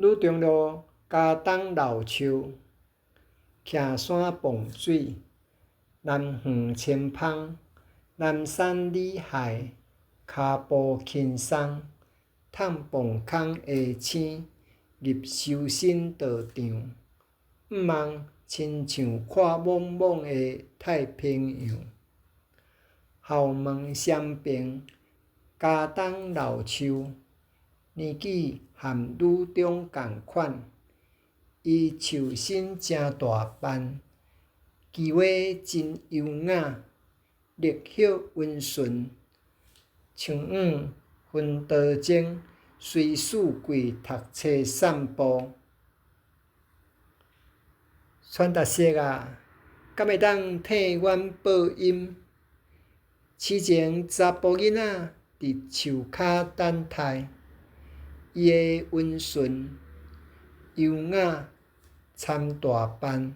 女中路茄苳老樹，徛山傍水，南園清芳，南山李海，跤步輕鬆，探磅空下星，入修身道場，毋望親像闊莽莽的太平洋。後門雙爿，茄苳老樹，年紀和女中仝款，伊樹身誠大範，其話真優雅，綠葉溫順，像往薰陶精，隨四季讀冊散步。傳達室啊，敢會當替阮報音？痴情查埔囡仔佇樹跤等待，伊的溫順、優雅參大範。